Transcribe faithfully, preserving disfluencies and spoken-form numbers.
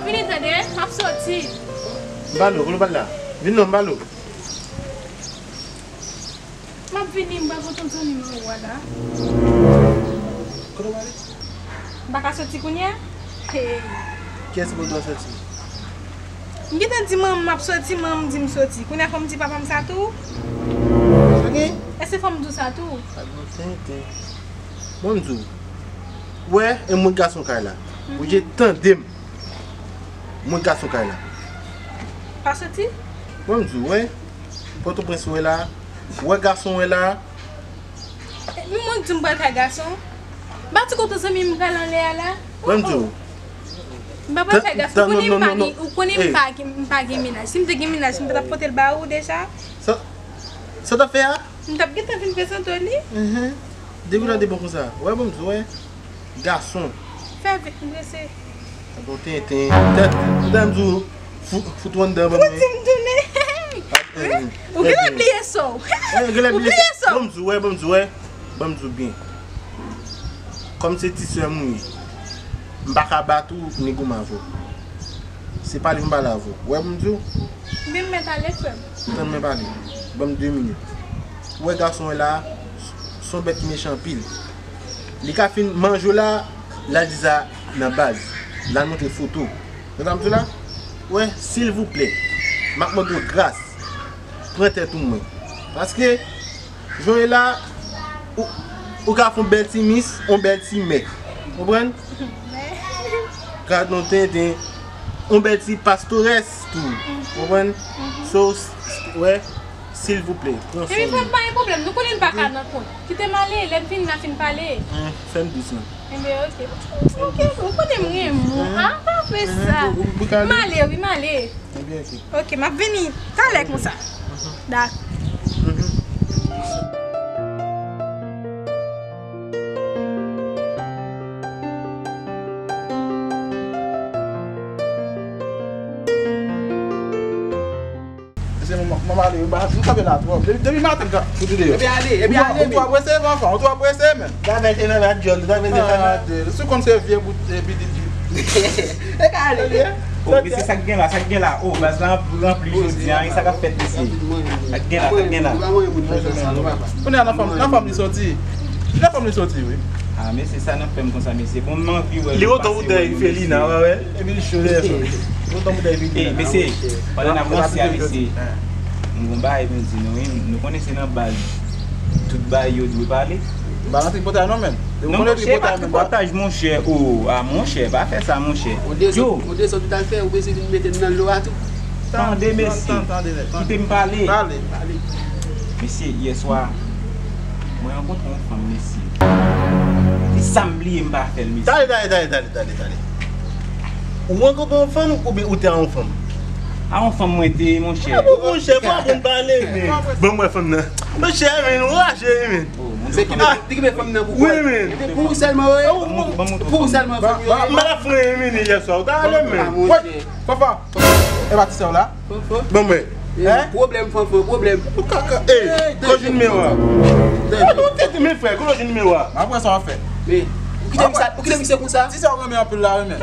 Vini tande, m ap soti. M pale w, kote w pral la? Vin non, m pale w. M ap vini, m pral kontre yon zanmi m anwo a la. Kote w prale? M pa ka soti kounye a? Hey. Kiyès ki pou dwe soti? M gentan di manman m m ap soti, manman m di m soti. Kounye a fò m di papa m sa tou? Sa gen? Èske fò m di w sa tou? Sa gen tenten. Bon, m di w. Wè, e mwen gason kay la. Ou je tande m. Mwen gason kay la. Pa soti? Bon, m di w, wè. Pòtoprens wè la. Wè gason wè la. E, mwen di m pral kay gason. M pa ti kontan zanmi m pral anlè a la. Bon, m di w. M pa pral kay gason. Ou konnen m pa gen, ou konnen m pa gen, m pa gen mennaj. Si m te gen mennaj, m t ap pote l ba ou deja. Sa, sa w t ap fè a? M t ap gentan vin prezante w li. Depi w tande bon konsa. Wè, bon, m di w, wè. Gason. Fè vit, m prese. Bon tenten. Tèt, tèt, m di w, fout, fout ou anndan, ban mwen. Fout m tounen. Ou genlè bliye sa w. Ou bliye sa w. Ban m di w, wè, ban m di w, wè. Ban m di w byen. Kòm se ti sè m ou ye, m pa ka bat ou, ni goumen avè w. Se pale m pale avè w. Wè, ban m di w. Byen, m mèt ale, frè m. Tann mwen pale. Ban m de minit. Ou wè gason w la, s-, s on bèt ki mechan anpil. Li ka fin manje w la, l al di sa nan baz. L al montre foto. Ou konprann sa m di w la? Wè, silvouplè, m ap mande w gras, pran tèt ou mwen. Paske, jan w ye la, ou, ou ka fè yon bèl ti mis, yon bèl ti mè. Konprann? Gad yon tenten, yon bèl ti pastorès tou. Konprann? So, s-, s-, wè, silvouplè, pran swen w. Epi frè m, pa gen pwoblèm, nou konnen n pa ka nan kont. Kite m ale, lè m fini, n a fin pale. Fè m dous non. Enben, oke. Oke, ou konnen m renmen w. Ah, pa fè sa. M ale, wi, m ale. Enben, oke. Oke, m ap vini talè konsa. Dak. Mesye, mwen, mwen, mwen ale, mwen kanpe la twòp. Depi, depi maten, m ka fout ou deyò. Epi ale, epi ale, ou twò prese, fanfan, ou twò prese, men. Gade, se nan la djòl, gade, se nan la djòl. Si w konn se vye bout, eh, pitit. E ka ale. Oh, mesye, sa k gen la, sa k gen la. Oh, baz la ranpli jodi a, sa k ap fèt, mesye. Sa k gen la, sa k gen la. Kounye a nan fanm, nan fanm li soti. Nan fanm li soti, wi. Ah, mesye, sa nan fè m konsa, mesye. Bon, m anvi wè. Li otan ou dèy Felina, wè, wè. Epi l cho lè sa. Otan ou dèy Felina. Ey, mesye, pandan n ap ranse a, mesye, m gon bagay pou m di nou, wi. Nou konnen se nan baz tout bagay yo dwe pale. M pa nan tripotay non, menm. Non, monchè, pa tripotay, monchè. Oh, ah, monchè, pa fè sa, monchè. Yo. Ou desann, ou t al fè, ou bezwen vin mete m nan lo a tou. Tande, mesye. Kite m pale. Pale. Mesye, yè swa, mwen rankontre yon fanm, mesye. Se sa m bliye m pa fè l, mesye. Tande, tande, tande, tande, tande, tande. Ou rankontre yon fanm oubyen ou te a yon fanm? A yon fanm mwen te ye, monchè. Ah bon, monchè, fò aprann pale, men. Bon, mwen fanm nan. Monchè, men, ou raje, men. Se ki, ki, ki fanm nan pou kò l. Wi, men. Pou ou sèlman, wi. Pou ou sèlman fanm yo ye. M pa t ap fè yon minit yè swa. Ou ta ale, men. Fanfan, e pa ti sè w la? Bon, mwen. Pwoblèm, fanfan, pwoblèm. Ou kaka, ey, kote nimewo a? Ou tete, men frè, kote nimewo a? M ap wè sa w ap fè. Men, ou kite misye, ou kite misye konsa? Ti sè w renmen anpil la, wi, men.